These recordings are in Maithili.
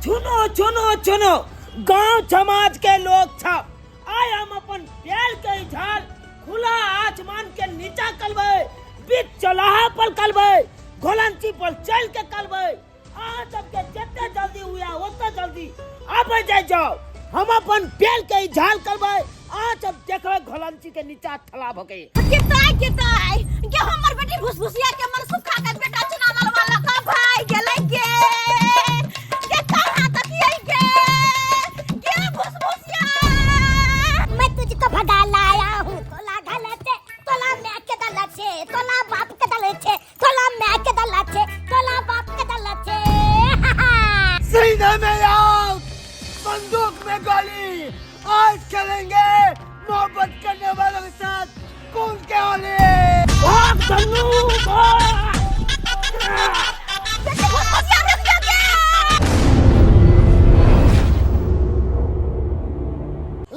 सुनो सुनो सुनो, गांव समाज के लोग छा, आय हम अपन पेड़ के झाल खुला आसमान के नीचा कलबै, बीच चौराहा पर कलबै, घोलंची पर चल के कलबै। अहाँ सबके जते जल्दी हुआ ओते जल्दी आबै जाय जाओ। हम अपन पेड़ के झाल करबै, अहाँ सब देखबै घोलंची के नीचा ठला भऽ के। केताय केताय गे हमर बेटी भुसभुसिया के मन सुखा के बेटा चुना ललवा लका भाई गेलै गे, गे कहाँ तक ये गे गे भुसभुसिया। मैं तुझको भगा लाया हूँ, तोला घाला छे, तोला मैं के दला छे, तोला बाप के दले छे, तोला मैं के दला छे, तोला बाप के दला छे। सीने में आग, बंदूक में गोली, आज खेलेंगे मोहब्बत करने वालों के साथ कौन के होली। भाग धन्नू भाग। बेटी भुसभुसिया रुक जा गे।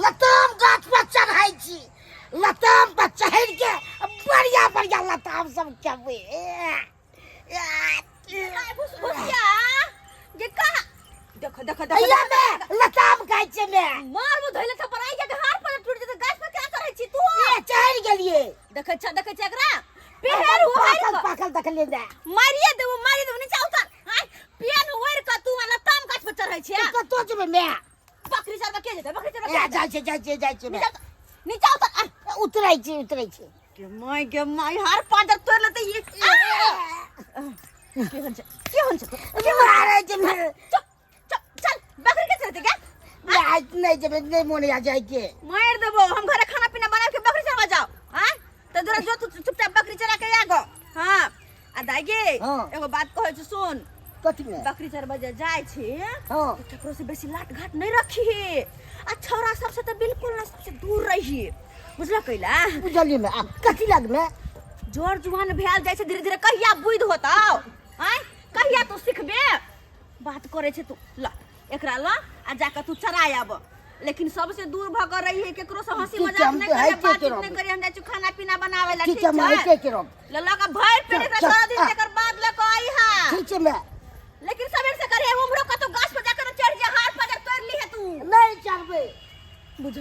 लताम गाछ पर चढ़ै छी, लताम पर चढ़ि के बढ़िया बढ़िया लताम सब खेबै। भुसभुसिया गे कहाँ, देखो देखो देखो, अइया में लताम खाइ छियै में। मार मु धइले थप्पड़ आई के हार पर टूट जेतै। गाछ पर केना चढ़ै छी तू? ए, चढ़ि गेलियै। देखै छ, देखै छ एकरा पेहर उहर पाकल पाकल देखलियै ने। मारिए देबो, मारिए देबो, नीचा उतर। आय पेन ओढ़ के तू लताम गाछ पर चढ़ै छियै? कतौ जेबै मैं? बकरी चरबा के जेतै? बकरी चरबा ए, जाइ छै, जाइ छै, जाइ छै। नीचा उतर, नीचा उतर। आ, उतरै छी, उतरै छी। गे my गे my, हार पांजर तोड़ लेतै ई। केहन छै, केहन छै? मारै छै मैं। चुप चुप, चल बकरी के चलते गे। नहि नहि जेबै, नहि मोन या जाइ के। मारि देबो हम। घरे खाना पीना बना के बकरी चरवा जाओ। हां त जरा जो तू चुपचाप बकरी चरा के आ गो। हां आ दाई गे, हाँ। एगो बात कहै छी सुन। कथी में? बकरी चरबा जे जाइ छी हाँ। तऽ केकरो से बेसी लाट घाट नहीं रखी, आ छौरा सबसे तऽ बिल्कुल ना, सबसे दूर रही, बुझल कैला? बुझलियै में। आ कथी लग में? जोर जुआन भेल जाइ छै धीरे धीरे, कहिया बुद्धि होतौ? आँय कहिया तू सिखबे? बात करे छै तू। ल एकरा ल आ जाके तू चराय आब, लेकिन सबसे दूर भऽ के रही है, केकरो से हंसी ठीक छै, मजाक हम नहीं तऽ करे, हइते के बातचीत रहबै। नहीं करे। हम जाइ छी खाना पीना बनावे ला। ठीक ठीक छै, हम छै? हइते के रहब। ल ल के भरि पेट चल, एकरा चल, सारा दिन आ। तकर बाद ल के आई हा। ठीक छै मैं। लेकिन सबेर से करे, उम्हरो कतौ गाछ पर जाकर चढ़ जा, हार पर तोड़ ली है तू। नहीं चढ़बै। बुझ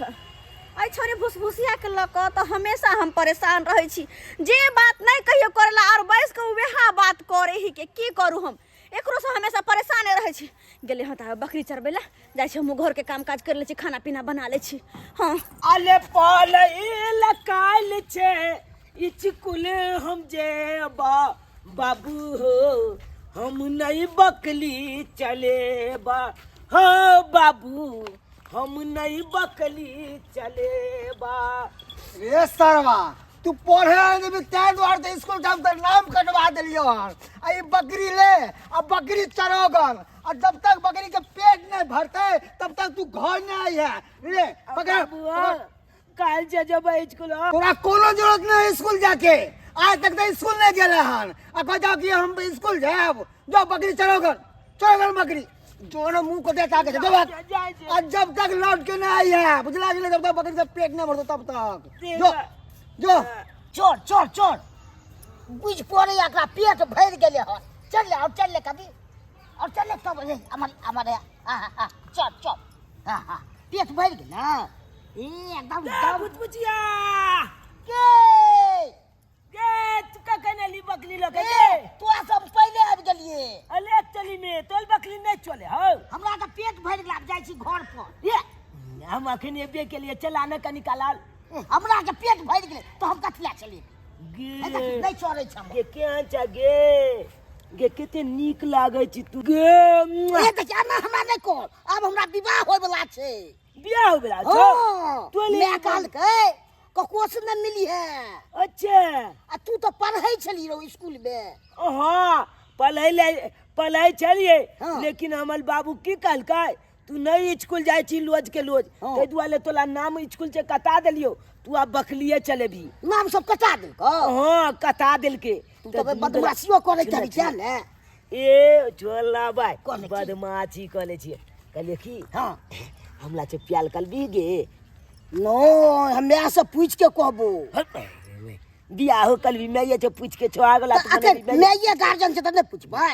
एहि छोरी भुसभुसिया के लऽ कऽ तऽ हमेशा हम परेशान रहै छी। जे बात नहि कहियो करेला और बैस के वएह बात करे ही के की करू हम, एकरो से हमेशा परेशाने रहै छी। गेलै हँ तऽ बकरी चरबै लए जाइ छी, हमहूँ घरके काम काज कर लै छी, खाना पीना बना लै छी। हँ अले पलैल काल छे इचकुल हम जेबा बाबू हो, हम नहीं बकली चलेबा हो बाबू, हम नहीं बकली चलेबा। रे सरवा, तू पढ़े आने देबी तैं दुआरे तऽ स्कूल के हम तऽ नाम कटवा देलियौ हन। आ ई बकरी ले आ बकरी चरोगन, आ जब तक बकरी के पेट नहीं भरते तब तक तू घर नहीं आई है। ले पकड़। बाबू, काल जे जेबै स्कूल। तोरा कोनो जरूरत नहीं स्कूल जाके, आज तक तो स्कूल नहीं गेले हन आ कहता कि हम स्कूल जायब। जो बकरी चरोगन, चरोगन बकरी जो ना मुंह को देता के जब आ जब तक लौट के नहीं आई है, बुझला गेलै? जब तक बकरी से पेट नहीं भरतो तब तक जो जो। चोर चोर चोर, बुझ पड़े एकरा पेट भरि गेलै हन। चल ले और चल ले कभी और चल ले तब रे अमर अमर। हाँ हाँ हाँ, चल चल। हाँ हाँ, पेट भरि गेल ना ए एकदम दम। भुजभुजिया के गे तू का कहने ली बकरी लगे ए, गे? तोरा सब पहिले आबि गेलिए। अले चली में तोल बकरी नहीं चले हो। हमरा तऽ पेट भरि गेल, आब जाइ छी घर पर। ये हम अखन एबे के लिए चल आने का निकालाल। ए, हमरा के पेट भरि गेलै तऽ हम कथी लए चलिए? गे नहि चढ़ै छै हम। गे केहन छ गे? गे कते नीक लागै छी तू गे। ए देखिए, आब हमरा नहि कह, आब हमरा विवाह होय वाला छै। बियाह होय वाला छौ? हाँ, तोले माय कहलकै ककरो से न मिली है। अच्छा। आ तू तो पढ़ै छली रहो स्कूल में। हाँ, पढ़ै ले पढ़ै छलियै। हाँ। लेकिन हमर बाबू की कहलकै, तू नहीं स्कूल जाइ छी रोज के रोज। हाँ। ताहि दुआरे तोला नाम स्कूल से कटा देलियौ, तू आब बकलिए चलेबी। नाम सब कटा देलकौ? हाँ, कटा देलकै। तू तऽ बदमाशियो करै छली क्या ने? ए छोला भाई। कहले की? बदमाशी कहले छियै, कहलियै की? हाँ। हमला छै प्याल कलबी गे। नो, हमे से पूछ के कहबो। बियाहो कलबी मैं ये छै पूछ के छोआ गेला। तऽ अखन मैं ये गार्जियन छै तऽ नहि पूछबै?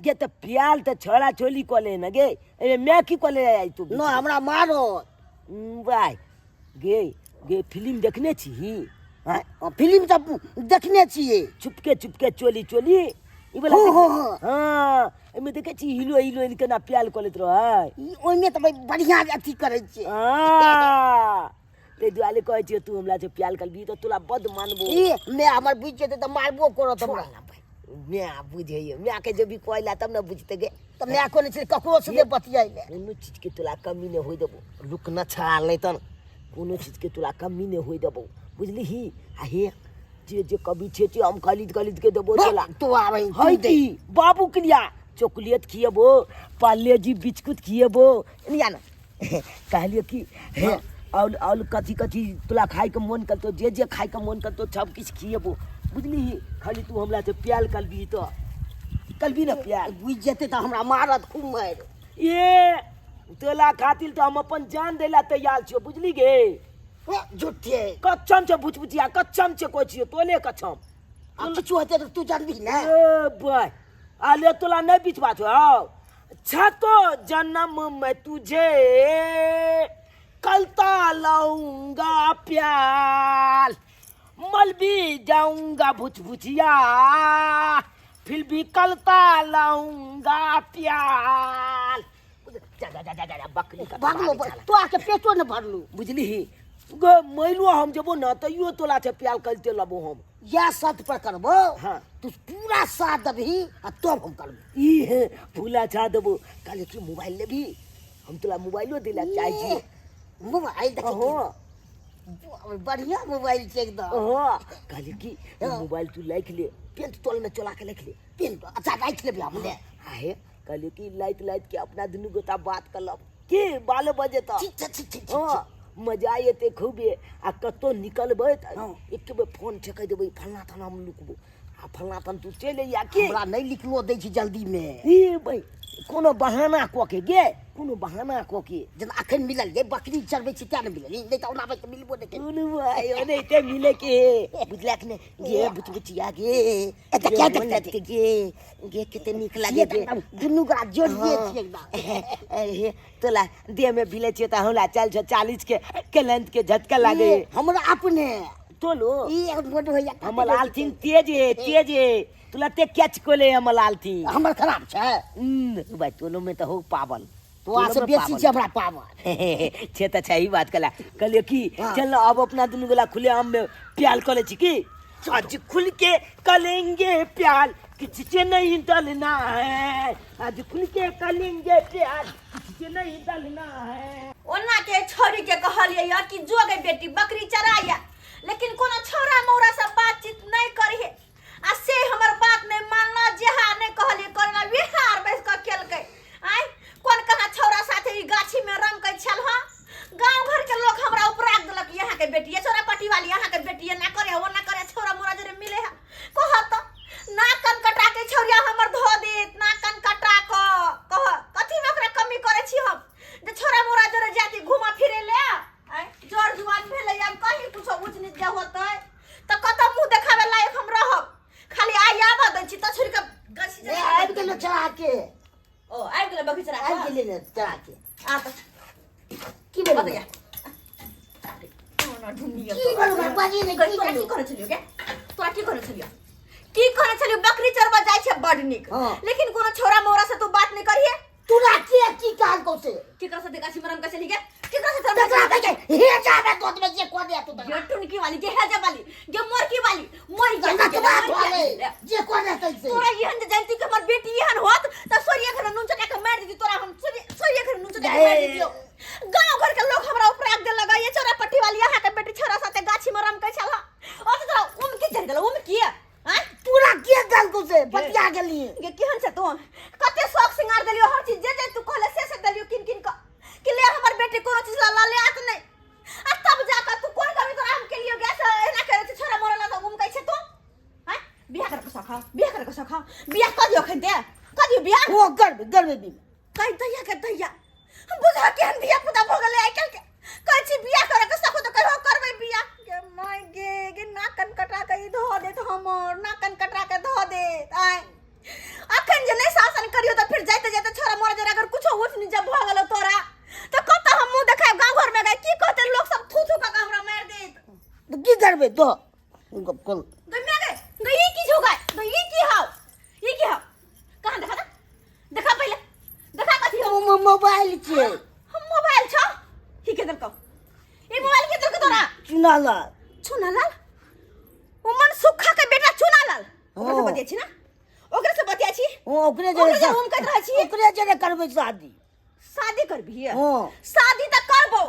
गे तऽ प्याल तऽ छोड़ा छोली कऽ ले ने गे, एहिमे माय की कऽ ले आई तू? न हमरा मारो। बाय गे, गे फिल्म देखने छी? हाँ, फिल्म तऽ देखने छियै। चुपके चुपके चोली चोली ई वाला। हो, हो, हो। हाँ, एहिमे देखै छी हीरो हीरोइन केना प्याल कऽ लैत रहै। ई ओहिमे तऽ भाइ बढ़िआँ अथी करै छियै। हाँ, ताहि दुआरे कहै छियै तू हमरा से प्याल करबी तऽ तोरा बड मानबो। ई मैं हमर बुझि जेतै तऽ मारबो करत हमरा। माय बुझैए, मायके जब भी कहला तब ने बुझतै गे। तऽ माय कहने छै ककरो से नहि बतियाइले। कोनो चीजके तोरा कमी नहि होइ देबो। लुक न छड़ा लेतन, कोनो चीजके तोरा कमी नहि होइ देबो, बुझलिही? आ हे जे जे कभी छै से हम खरीद खरीद के देबो तोरा। तू आबै है की बाबू के लिया चॉकलेट खिएबो, पार्ले जी बिस्कुट खिएबो। एनिया ना कहलियो कि हे और और कथी कथी तोरा खाइके मन करतो, जे जे खाइके मन करतो सब किछु खिएबो, बुझलिही? खाली तू हमरा से प्याल करबी तऽ करबी ने प्याल? बुझि जेतै तऽ हमरा मारत, खूब मारि। ए तोला खातिर तऽ हम अपन जान दै ला तैयार छियो, बुझली गे? झूठे कच्छम छै भुचभुचिया, कच्छम छै, कहै छियो तोले कच्छम। आ किछु हेतै तऽ तू जानबी ने। ए भाय आले तोला नहीं बिचवा छो। आओ छतो जन्म में तुझे कलता लाऊंगा प्याल, मल भी जाऊंगा भुचभुचिया फिर भी कलता लाऊंगा प्याल। जा जा जा जा जा बकरी का भगलो तो आके पेटो ने भरलू। बुझली गे? मैलो हम जेबो न तैयो तोला से प्याल करते लबो हम। या शर्त पर करबो। हाँ। तू पूरा साथ देबही आ तब हम करबो। ई हे फूला छा देबो। कहले कि मोबाइल लेबी? हम तोला मोबाइलो दिला चाहे छी। मोबाइल देखै हाँ। बढ़िया मोबाइल छै एकदम। हाँ, कहले कि मोबाइल तू राखि ले, पेंट तोल में चला के राखि ले। पेंट अच्छा राखि लेबी हम ले। आहे कहले कि लाइत लाइत के अपना दुनू गोटा बात कर लब की बाल बजे तऽ। ठीक छै, ठीक छै, ठीक। हाँ, मजा एते खूबे। आ कतौ निकलबै तऽ हाँ। एक बेर फोन ठेकै देबै, फलना थाना हम लुकबो आ फलना थान तू चलि अइया की। हमरा नहि लिखलो दै छै जल्दी मे। ई भाई कोनो बहाना कऽ के गे, कोनो बहाना कऽ के। जेना अखन मिलल जे बकरी चरबै छी तें ने मिलल, नहि तऽ ओना तऽ मिलबो नहि केलै। सुनू भाई ओनाहिते मिले के बुझलक ने गे बुचबुचिया गे। एतऽ गे क्या मोन देखते लगतै गे, गे कते नीक लागे गे। दुनू गोरा जोड़िए हाँ। छियै एकदम। अरे तोला देह में भिले छियै तऽ हमरा चल छौ 40 के कलंत के झटका लागे। ई हमरा अपने तोलो ई एक मोट भैया हमर लालथिन तेज है, तेज है, तोला ते कैच कोले हमर लालथिन। हमर खराब छै। भाई तोलो में तऽ हो पावल। तो से बेसी छै हमरा पावर। छे तऽ छै ई बात कला। कहलियै कि हाँ। चल अब अपना दुनू गोला खुले आम में प्याल कऽ लै छी की। आज खुल के कलेंगे प्याल, किसी से नहीं डलना है। आज खुल के कलेंगे प्याल, किसी से नहीं डलना है। ओना के छौड़ी के कहलियै या कि जो गे बेटी बकरी चराया, लेकिन कोनो छौड़ा मौरा से बातचीत नहीं करिहे आ से हमर बात नहीं मानला। जेहा नहीं कहलियै करला विहार बैस कऽ केलकै। आय कोन कहाँ छौड़ा साथे ई गाछी में रमकै छल। हँ, गांव घर के लोग हमरा उपराग देलक, यहाँ के बेटी छौड़ा पटी वाली, यहाँ के बेटी एना करे ओना करे, छौड़ा मोरा जरे मिले है। कहत नाक कान कटा के छौड़िया हमर धो देत, नाक कान कटा क कह कथी में ओकरा कमी करे छी हम जे छौड़ा मोरा जरे जाती घुमा फिरे ले। आय जर जुआन भेलै, आब कहीं कुछो ऊंच नीच जे होतै तऽ कतऽ मुंह देखाबे लायक हम रहब? खाली आइ आबऽ दै छी तऽ छोड़ि कऽ गछि ए, आबि गेलो चढ़ा के। ओ आबि गेलै बगीचा? आबि गेलै ने चढ़ा के। आ तऽ की भेलो? बतैया कोना ढूंढिया। की भेलो? बाजी नहि की तोरा भेलो? की करै छलियौ गे? तोरा की करै छलियौ? की करै छलियौ? बकरी चरबऽ जाइ छै बड नीक। हाँ। लेकिन कोनो छौड़ा मौरा से तू बात नहीं करिहे। तोरा के की कहल कौ से? केकरा से गाछी में रम के चली गे? केकरा से तकरा कहै छै हे जाबे दूध में जे को दे तू गे टुनकी वाली, गे हेजे वाली, गे मोरकी वाली, मोर तकरा नचबा धोले जे को दे तै से। तोरा एहन जे जानती कि हमर बेटी एहन होत त सोरिया घर नून चटा के मार देती तोरा। हम सोरिया घर नून चटा के मार देतियो। गांव घर के लोग हमरा ऊपर आग दे लगा, ये छोरा पट्टी वाली यहाँ के बेटी छोरा साथे गाछी में रम के छला। ओ तो तोरा उम के चढ़ गेल उम के आय? तोरा के कहल कौ से बतिया गेली? गे केहन छै तू? कते शौक सिंगार देलियो, हर चीज जे जे तू कहले से से देलियो किन किन क कि ले हमर बेटी कोनो चीज ला ले आत नहीं। आ तब जाकर तू कोन कमी तोरा हम के लियो गैस एना करे छै? छोरा मोरा ला तो उम कहै छै तू हैं बियाह करे के शौक हौ, बियाह करे के शौक हौ, बियाह कर दियो खन दे कर दियो बियाह। हो गर्व गर्व भी कहि दैया के दैया हम बुझा केहन धिया पुता भऽ गेलै आइ काल्हि के। कहै छी बियाह करे के शौक तऽ कहियो करबै बियाह। गे माय गे, गे नाक कान कटा के ई धऽ देत हमर, नाक कान कटा के धऽ देत। आय अखन जे नहि शासन करै दो गप कर। गई मैं गई गई, ई की छौ गई गई, ई की हौ, ई की हौ? कहाँ देखा त, देखा पहिले, देखा कथी हौ? मोबाइल छै। हम मोबाइल छौ? की के देलकौ ई मोबाइल? के देलकौ तोरा? चुनालाल। चुनालाल? ओ मन सुखा के बेटा चुनालाल, ओकरा से हाँ। बतिया छी ना? ओकरा से बतिया छी? ओ ओकरे ओकरे जरे से हम कहैत रहै छी। ओकरे जरे करबै शादी। शादी करबही? हाँ। शादी त करबो,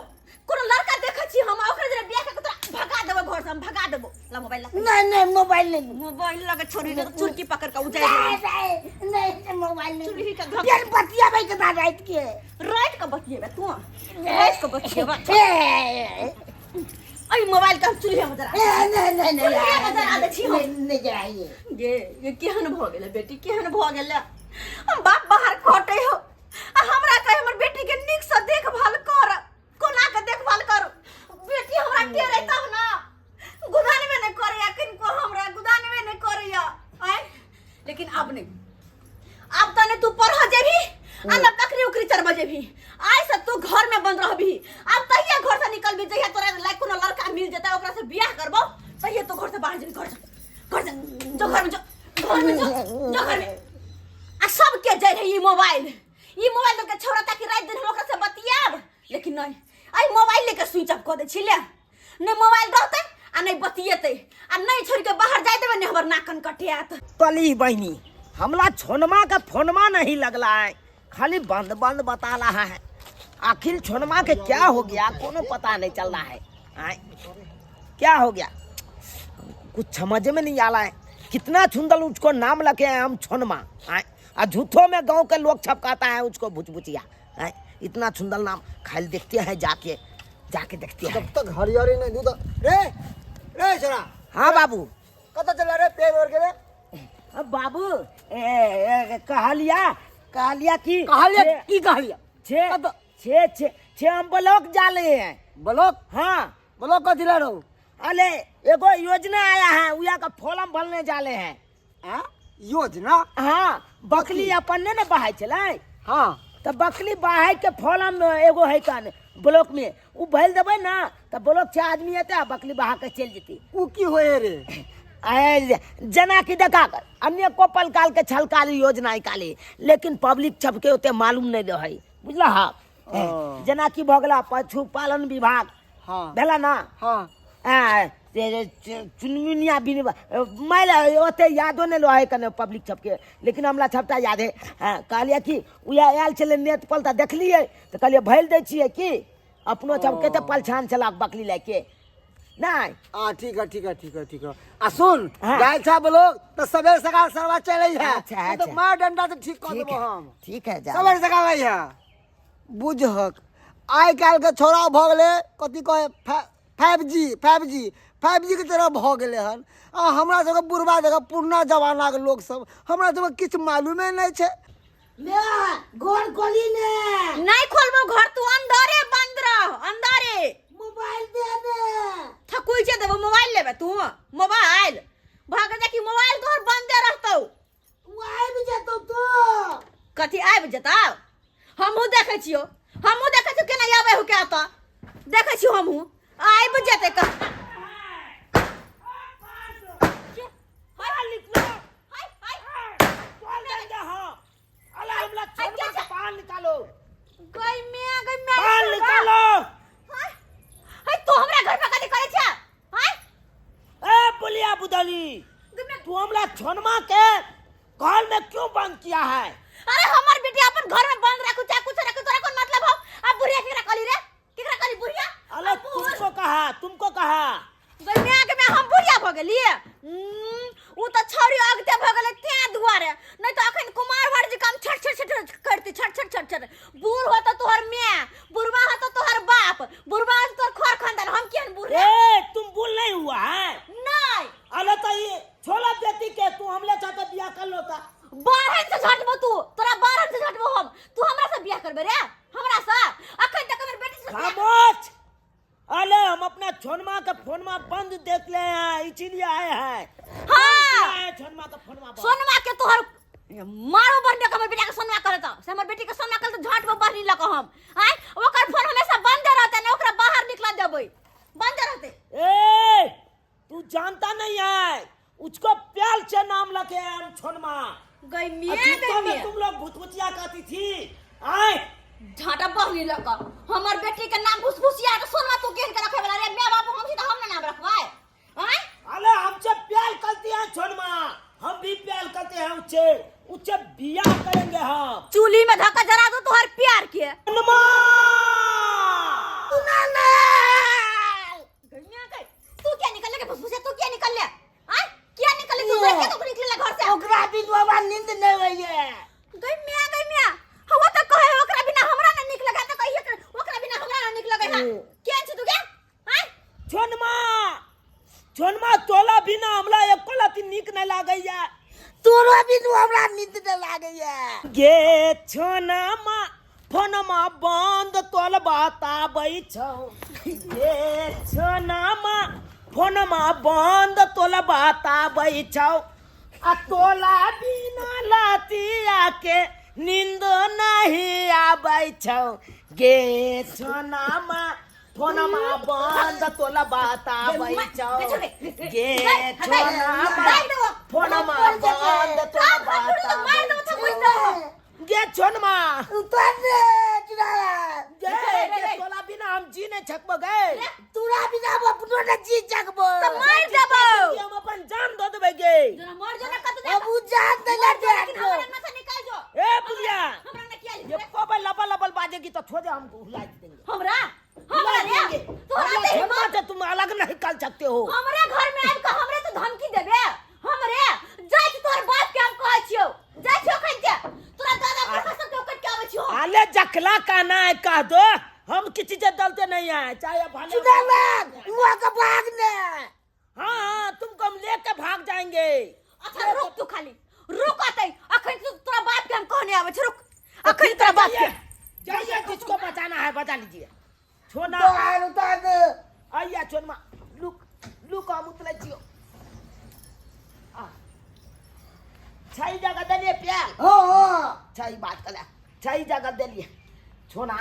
कोनो लड़का देखै छी हम, ओकरे जरे बियाह के तोरा भगा देबो घर से, हम भगा देबो। ला मोबाइल ला। नहीं नहीं, मोबाइल नहीं। मोबाइल लगे छोड़ी ने चुरकी पकड़ के उजाड़ नहीं देबो। नहीं नहीं, मोबाइल नहीं। चुरही के धक। फिर बतियाबै के बाद रात के। रात के बतियेबे तू? रात के बतियेबे? ए, अई मोबाइल के हम चूल्हे में जरा ए, नहीं नहीं नहीं। चूल्हे में जरा दै छी हम। नहीं नहीं जराइए। गे ये केहन भऽ गेलै बेटी, केहन भऽ गेलै? हम बाप बाहर खटै हो आ हमरा कहे हमर बेटी के नीक से देखभाल कर। कोना के देखभाल करू? बेटी हमरा टेरे तब ना। गुदानबे नहि करैया किनको, हमरा गुदानबे नहि करैया। आय लेकिन आब नहि, आब तने तू पढ़ जेबही आ न बकरी उकरी चरब जेबही। आइ से तू घर में बंद रहबही। आब तहिया घर से निकलबी जहिया तोरा लायक कोनो लड़का मिल जेतै, ओकरा से बियाह करबो, तहिया तू घर से बाहर जेबही। घर से, घर से जो, घर में जो, घर में जो, जो घर में। आ सबके जाइ रहे ई मोबाइल, ई मोबाइल के छोड़ा ताकि राति दिन हम ओकरा से बतियाब, लेकिन नहीं, आई मोबाइल लेके स्विच ऑफ कऽ दै छी। ले नहि मोबाइल रहतै आ नहि बतियेतै आ नहि छोड़ि के बाहर जाय देबै, नहि हमर नाकन कटियात। तली बहनी, हमला छोनमा का फोनमा नहीं लगला है, खाली बंद बंद बता रहा है। आखिर छोनमा के क्या हो गया, कोनो पता नहीं चल रहा है। आय, क्या हो गया, कुछ समझ में नहीं आ रहा है। कितना सुंदर उसको नाम लगे हैं हम छोनमा। आय, आ झूठों में गांव के लोग छपकाता है उसको भुचभुचिया। आय, इतना सुंदर नाम खाली। देखते हैं जाके, जाके देखते हैं। जब तक हरियरी नहीं दूध रे रे छोरा। हाँ बाबू। कतऽ चल रे पेड़ ओर के रे? अब बाबू ए, ए, कहलिया, कहलिया कि कहलिया की कहलिया? छे कतऽ? छे छे छे, हम ब्लॉक जा रहे हैं। ब्लॉक? हाँ। ब्लॉक कथी ला रहो? अरे एगो योजना आया है, उया का फॉर्म भरने जाले हैं। आ योजना? हाँ, बकली अपन ने बहाय छलै। हाँ। तऽ बकली बहाय के फॉर्म एगो है कान ब्लॉक में, उ भरि देबै ना तऽ ब्लॉक से आदमी एतै आ बकली बहा के चलि जेतै। उ की होए रे? आए जेना कि देखा, अन्य कोपल काल के छलकाली योजना निकाली, लेकिन पब्लिक सबके ओते मालूम नहीं रहै, बुझलह? ओ। जेना कि भऽ गेला पशुपालन विभाग। हाँ। भेला ना? हाँ। आ, चुनमुनिया बिन मारि ओते यादो नहि रहै कने पब्लिक सबके, लेकिन हमरा सबटा याद है। हाँ, कहलियै कि उएह आयल छलै नेट पर तऽ देखलियै तऽ कहलियै भरि दै छियै कि अपनो सबके तऽ पलछान छला बकली लए के नहि। आ ठीक है, ठीक है, ठीक है, ठीक है। आ सुन। हाँ। जाइ छा ब्लॉक तऽ सबेर सकाल सरवा चलै है। अच्छा, नहीं तऽ अच्छा। मार डंडा से ठीक कऽ ठीक देबो है। हम। ठीक है, जा। सबेर सकाल आई है। बुझहक आइ काल्हिके छौड़ा भऽ गेलै कथी कहै 5G, 5G, 5G के तरह भऽ गेलै हन। आ हमरा सबके बुढ़बा जकाँ पुरना जमानाके लोकसब, हमरा सबके किछु मालूमे नहि छै। मे घर खोली ने। नहीं खोलबो घर, तू अंदरे बंद रह, अंदरे। मोबाइल दे दे। थकुई छे देबो मोबाइल? लेबे तू मोबाइल? भाग जा कि मोबाइल तोहर बंदे रहतौ। तू आबि जेतौ तो। कथी आबि जेतौ? हमहूँ देखै छियौ, हमहूँ देखै छियौ केना आबै हो के एतऽ। देखै छियौ हमहूँ, आबि जेतै। कह बाहर निकलो। हाय, हाय। कौन दे हाँ अला हमला छोनमा के बाहर निकालो। गई मैं, गई मैं। बाहर निकालो। हाय हाय, तू हमरा घर पे कथी करै छै? हाय। ए बुलिया बुदली, गई मैं। तू हमला छोनमा के घर में क्यों बंद किया है? अरे हमर बेटी अपन घर में बंद रखू चाहे कुछ रखू, तोरा कोन मतलब हो? अब बुढ़िया केकरा कहली रे? केकरा कहली बुढ़िया? अरे अब बूढ़। तुमको कहा, तुमको कहा। गई मैं के मैं, हम बुढ़िया भ गेलिए? उ त छौरी अगते भ गेलै तें दुआरे, नहीं तो अखन कुमार वर जी काम छट छट छट करती, छट छट छट छट। बूढ़ हो तो तोहर my, बुढ़वा हो तो तोहर बाप, बुढ़वा हो तो तोहर खर खानदान, हम केहन बूढ़ रे? ए तुम भूल नहीं हुआ है? नहीं। अरे तो ये छोला बेटी के तू हमले चाहते बियाह कर लो ता। बारहन से झटबो तू, तोरा बारहन से झटबो हम। तू हमरा से बियाह करबे रे? हमरा से? अखन तक हमर बेटी से बियाह- खामोश। अरे हम अपना छोनमा का फोनमा बंद देख ले हैं, इसीलिए आए हैं। हाँ। आए छोनमा का फोनमा बंद। सोनमा के तोहर मारो बढ़ने के हमर बेटा के सोनमा करे त से हमर बेटी के सोनमा करे त झाट में बढ़नी लक हम। आय ओकर फोन हमेशा बंद रहते, ने ओकरा बाहर निकल देबै, बंद रहते। ए तू जानता नहीं है, उसको प्याल से नाम लगे हम छोनमा। गई मिया, जिसको गई में मिया। तुम लोग भुतभुतिया कहती थी आए। झाटा बहनी लक हमर बेटी के नाम भुसभुसिया के सोनमा तू केहन के रखे वाला रे? My बाप हम छी त हम ना नाम रखवाए आय? अरे हमसे प्यार करती है छोनमा, हम भी प्यार करते हैं उससे, उससे बियाह करेंगे हम। चूल्ही में धक्का जरा दो तोहर प्यार के। छोनमा गई मिया गई, तू क्या निकल ले भुसभुसिया, तू क्या निकल ले आय? क्या निकल ले तू? क्या तू निकले घर से? ओकरा बिनु हमरा नींद नहि होइए। गई मिया, गई मिया, हवा त कहे ओकरा बिना हमरा ना निक लगे त कहिए ओकरा बिना हमरा ना निक लगे है। के छी तू के आय? छोनमा, छोनमा, तोला बिना हमरा एको लती नीक नहीं लागैया। तोरो बिनु हमरा नींद नहि लागैया। गे छोनमा, फोनमा बंद तोल बताबै छौ। गे छोनमा, फोनमा बंद तोल बताबै छौ, आ तोला बिना लतिया के नींद नहीं आबै छौ। गे छोनमा, फोनमा बंद तोला बताबै छौ। गे छोनमा, फोनमा बंद तोला बताबै छौ। गे छोनमा, उतर रे चुड़ाला। गे गे तोला बिना हम जी नहीं सकबो गे। तोरा बिना हम अपनो नहि जी सकबो। त मार देबो। हम अपन जान दऽ देबै गे। जना मर जो ना कत दे। हम उ जान देला। लेकिन हमरा अंगना से निकाल जो। ए बुढ़िया, हमरा अंगना किया ये लिख कोबे लबल लबल बाजेगी तो छोड़ दे, हमको हुला देंगे। हमरा हमरा हुला रे देंगे। तोरा हमरा ते छोड़ना हिम्मत से तुम अलग नहीं कर सकते हो। हमरे घर में आबि के हमरे तू धमकी देबे? हमरे जाइ छी तोहर बाप के हम कहै छियौ, जाइ छियौ खन के तोरा दादा पुरखा सब के ओकट के आबै छियौ। आले जखला कहना है कह दो, हम किसी से डरते नहीं है, चाहे भले। चुड़ाला वहाँ के भाग ने। हाँ हाँ, तुमको हम लेके भाग जाएंगे। अच्छा रुक तू, खाली रुक अतै, अखन तू तोरा बाप के हम कहने आबै छी, रुक अखन तोरा बाप के। जाइए, जिसको बचाना है बचा लीजिए। छोना तोहर उतर दे। आइया छोनमा, लुक लुक, हम उतरे छियो। आ छई जगह देलिए प्यार। हाँ हाँ। छई बात कला छई जगह देलिए छोना।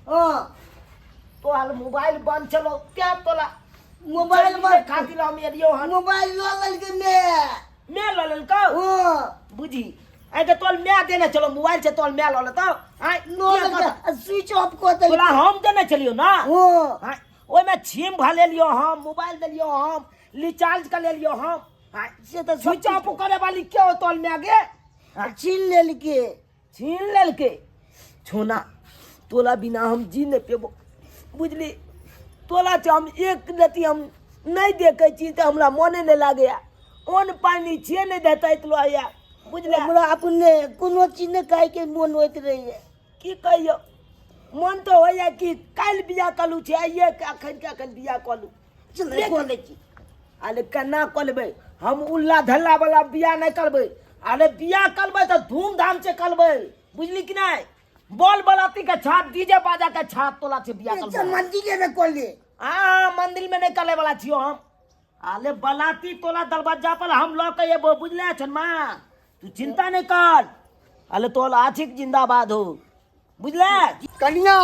हाँ। तोहर मोबाइल बंद चलो क्या तोला मोबाइल चल खातिर हम एलियो हन। मोबाइल लऽ लेलकै मैं। मैं लऽ लेलकौ? हाँ। बुझी आइ तोहर my देने चलो मोबाइल से, तोहर my लऽ लेतौ आइ? लऽ लेलकै, स्विच ऑफ कऽ देलकै। तोरा हम देने चलियो ना? हाँ। आँय, ओहिमे छिम भऽ लेलियो हम, मोबाइल देलियो हम, रिचार्ज कर लेलियो हम। आँय, से तऽ सब स्विच ऑफ करे वाली के हो तोहर my गे? आँय, छीन लेलकै। छीन लेलकै। छोना, तोला बिना हम जी नहि पेबो, बुझली? तोला से हम एक रति हम नहि देखै छी तऽ हमरा मोने नहि लागैया। अन्न पानि छियै नहि देतै लोया, बुझले? हमरा अपने कोनो चीज नहि खायके मोन होइत रहैया। की कहियौ, मन तऽ होइया कि काल्हि बियाह कलू छै, आइए अखन के अखन बियाह कलू। चल कऽ लै छी। अरे केना कऽ लेबै? हम उल्ला धल्ला वाला बियाह नहि करबै। अरे बियाह करबै तऽ धूमधाम से करबै, बुझली कि नहि? बॉल बलाती के छाप, डीजे बाजा के छाप तोला से बियाह अच्छा करबै। मंदिरे में कऽ ले। हाँ, मंदिर में नहीं करे वाला छियो हम। अरे बलाती तोला दरवाजा पर हम लऽ के एबो, बुझले छनमा? तू चिंता नहीं कर। अरे तोला आछिक जिंदाबाद हो, बुझले? कनिया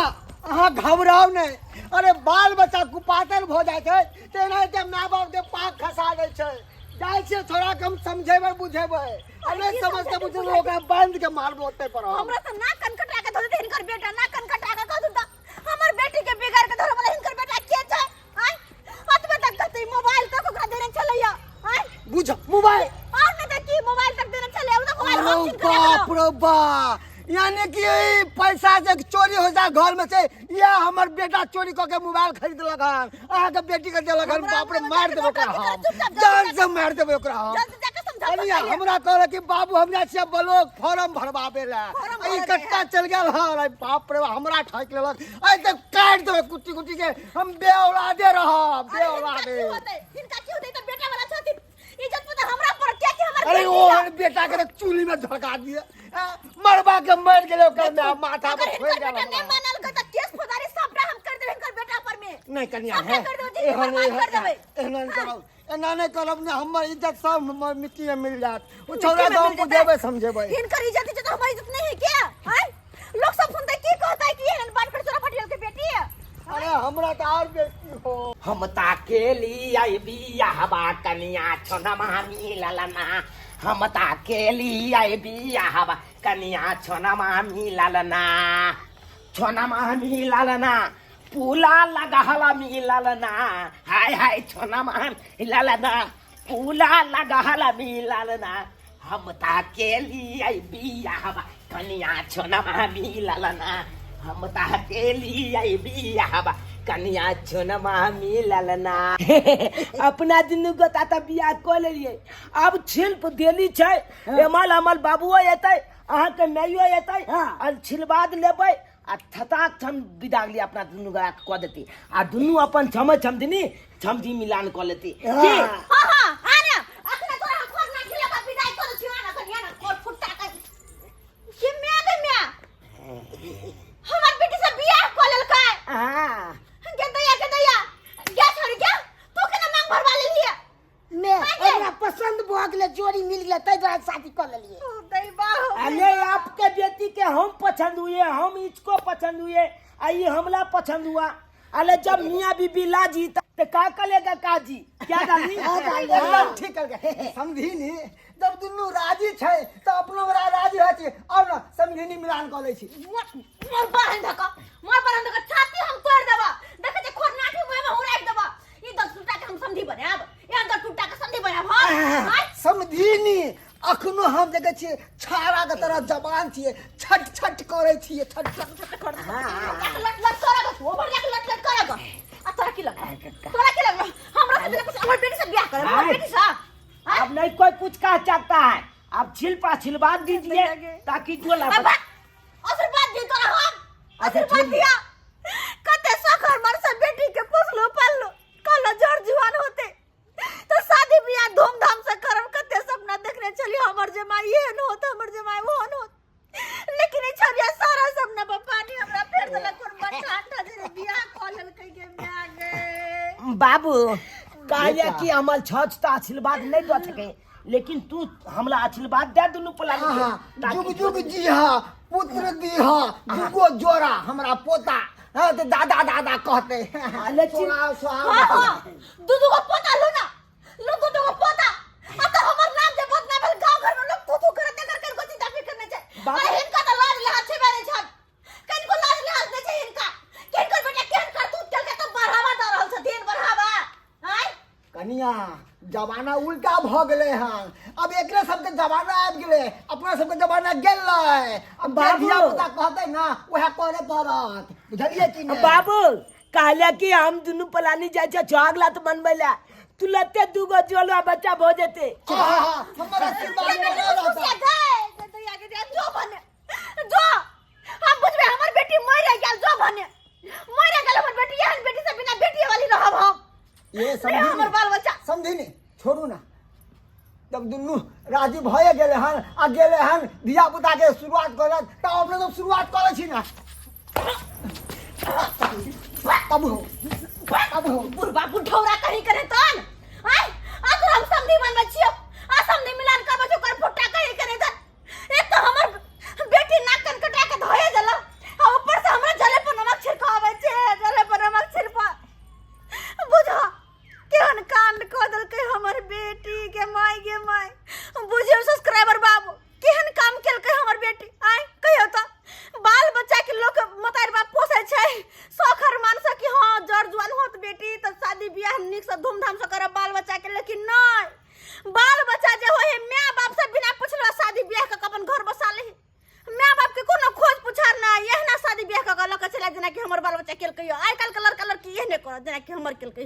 अहाँ घबराउ नहि। अरे बाल बच्चा कुपातर भऽ जाइ छै तऽ एनाहिते माय बापके पाक खसा दै छै। जाइ छियै छोड़ाके हम समझेबै बुझेबै, आ नहि समझते बुझेबै ओकरा बान्हि के मारबो ओतै पर हम। हमरा तऽ नाक कन कटा के धो देतै हिनकर बेटा, नाक कन कटा के कह दू हमर बेटी के बिगाड़ के धरऽ वाला हिनकर बेटा के छै आय? अतबे तक कहतै मोबाइल तक ओकरा देने छलैया आय? बुझ मोबाइल और नहि तऽ की, मोबाइल तक देने छलैया, ओ तऽ मोबाइल अरे हम छीन के राखलहुँ। बाप रे बा, यानी कि ई पैसा जे चोरी हो जाए घर में से, या हमर बेटा चोरी कऽ के मोबाइल खरीदलक हन, अहाँके बेटी के देलक हन। हमरा बाप रे, अंगना में मारि जाके देबै ओकरा नौटंकी हम करऽ, चुपचाप जल्दी जान जाके- से मारि देबै ओकरा हम। जल्दी जाके समझाओ कनिया पहिले। हमरा कहलक कि बाबू हम जाइ छियै ब्लॉक फॉर्म भरबाबे लए, फॉर्म ई भरबे कट्टा है। चलि गेल हन। अरे बाप रे, हमरा ठकि लेलक। आइ तक काटि देबै कुट्टी कुट्टी के, हम बेऔलादे रहब। अरे हिनका बेऔलादे की होतै, हिनका की होतै? तऽ बेटा वाला छथिन, इज्जत पर तऽ हमरा पर किया कि हमर अरे बेटी ओहन यऽ। बेटा के तऽ चूल्ही में धड़का दिए, मरबा के मर गेलै ओकर माय माथा पर अगर फोड़ि हिनकर गेल बेटा नहि हमरा। मानल तऽ केस फौजदारी सबटा हम कर देबै हिनकर बेटा पर में। नहि कनिया सबटा है कर देबै, जिंदगी एहन बर्बाद कर देबै। एहन नहि करब, एना नहि करब ने हमर इज्जत सब मिट्टी में मिल जायत। ओ मिट्टी छौड़ा में के हम मिल जेतै। बुझेबै समझेबै। हिनकर इज्जत, इज्जत हमर इज्जत नहीं है क्या आय? लोग सब सुनते की कहता है कि एहन बात कर चोरा पटियल के बेटी है। अरे हमरा तऽ आर बेइज्जती हम ताकेली आई बियाहबा कनिया छोनमा मिललना, हम ताकेली आई बियाहबा कनिया छोनमा मिललना, छोनमा मिललना, पुला लगहला मिललना, हाय हाय छोनमा मिललना, पुला लगहला मिललना, हम ताकेली आई बियाहबा कनिया छोनमा मिललना, हम ताकेली आई बियाहबा कनिया छोनमा मिललना। अपना दुनू गोता तऽ बियाह कऽ लेलियै, आब छिल्प देली छै, एमल अमल बाबुओ एतै, अहाँके माइयो एतै, आ छिलबाद लेबै आ थताक छम विदा गेली अपना दुनू गोटा के कऽ देती, आ दुनू अपन छमे छमदिनी छमदी मिलान कऽ लेती की? हाँ हाँ आ ने अखने तोरा हम खोज ना खिले का विदाई कर छियो ना कनिया ना कोर फुट्टा कर के म्या गे म्या हमर बेटी से बियाह क लेलकै। हाँ। गे दैया गे दैया गे छोरी गे तू केना मांग भरवा लेलिए? मैं हमरा पसंद भऽ गेलै, जोड़ी मिल गेलै, ताहि दुआरे शादी कऽ लेलियै। ओ दैबा हो। अरे आपके बेटी के हम पसंद हुए, हम इसको पसंद हुए, आ ये हमला पसंद हुआ। अरे जब मियाँ बीबी लाजी तो का करेगा काजी? क्या डाली? एकदम ठीक करके समझी नी, जब दुनू राजी छै तऽ अपनो बड़ा राजी होइ छै। आउ ने समझिनी मिलान कऽ लै छी। मोर मोर बहन धक्का, मोर बहन धक्का, छाती हम तोड़ देबा। देखै छै खोरनाठी मुँह में उड़ाइ देबा। ई दस टूटा के हम समधी बनायब, ई दस टूटा के समधी बनायब। हम आय। समझिनी अखनो हम देखै छियै छाड़ा के तरह जवान छियै, छट छट करै छियै, छट छट। लट लट करग, ओवर लट लट लट करग। आ तोरा की लगल? तोरा की लगल? हमरा से बिना कुछ हमर बेटी से बियाह करब, हमर बेटी से। अब नहीं कोई कुछ कह सकता है, अब छिलपा छिलवा दीजिए ताकि जो ला अब आशीर्वाद दी तोरा हम। अच्छा, आशीर्वाद ठीक। दिया। कते सखर मर से बेटी के पोसलो पाललो, कहलो जर जुआन होते तो शादी बियाह धूमधाम से करब। कते सपना देखने छली हमर जमाई एहन होत, हमर जमाई ओहन होत, लेकिन ई छरिया सारा सपना पर पानी हमरा फेर देलक। कोन बच्चा अंडा जे बियाह कऽ लेलकै गे माय गे। बाबू कहलिए कि हमर छछ तऽ आशीर्वाद नहीं दऽ सके, लेकिन तू हमरा आशीर्वाद दे दुनू पलानी के, हाँ, ताकि जुग जुग जी हा पुत्र दी हा दुगो जोड़ा हमरा पोता, हाँ तो दादा दादा कहते। हाँ, लेकिन- सुनाओ, सुनाओ। हाँ हाँ दू दू गो पोता लो ना, लो दू दू गो पोता। आ तो हमर नाम जे बदनाम भेल गांव घर में, लोग थू थू करत कर कर को चिंता फिकर नहीं छै। बाबू- अरे हिनका तो लाज लिहाज छै नहीं छन, किनको लाज लिहाज नहीं छै हिनका। किनकर बेटा केहन करतूत केलकै तो बढ़ावा दऽ रहल छथिन, बढ़ावा। आँय? कनिया जमाना उल्टा भऽ गेलै हन, अब एकरे सबके जमाना आबि गेलै, अपना सबके जमाना गेलै। अब बाबू। धिया पुता कहतै ना उएह करे पड़त, बुझलियै कि नहि? बाबू कहलिए कि हम दुनू पलानी जाइ छै छाग लात बनबै लए, तुरते दूगो जोलवा बच्चा भऽ जेतै। आहा, हमर आशीर्वाद ये बेटी बनल खुश रहतै। गए, दैया के दैया, जो भने जो हम बुझबे हमर बेटी मरि गेल, जो भने मरि गेल हमर बेटी, एहन बेटी से बिना बेटी वाली रहब हम। ये रे समझी हमर बाल बच्चा। समझी नहीं, छोड़ू ना। जब दुनू राजी भए गेलै हन आ गेलै हन धिया पुता के शुरुआत करत, तऽ अपने सब शुरुआत करै छी ना। तब हो, तब हो। बुढ़बा बुढ़ौरा कहीं करे तन आय आ तोरा हम समधी बनबै छियो, आ समधी मिलान करबै छियो, कर फुट्टा कहीं करे तन। एक तो हमर बेटी नाक कान कटा के धोए देला, आ ऊपर से हमरा जले पर नमक छिड़कावे छै, जले पर नमक छिड़पा। बुझा केहन कांड कऽ देलकै हमर बेटी के माय गे माय। बुझियौ सब्सक्राइबर बाबू केहन काम केलकै हमर बेटी। आय कहियौ तऽ बाल बच्चा के लोक मतारि बाप पोसै छै शौख अरमान से कि हाँ जर जुआन होत बेटी तऽ शादी बियाह नीक से धूमधाम से करब बाल बच्चा के, लेकिन नहीं, बाल बच्चा जे होय है माय बाप से बिना पुछले शादी बियाह कऽ के अपन घर बसा ले, माय बाप के कोनो खोज पुछार नहीं, एहना शादी बियाह कऽ के लऽ के चला जेना कि हमर बाल बच्चा केलकै। आइ काल्हि के लड़का लड़की एहने करत जेना कि हमर केलकै।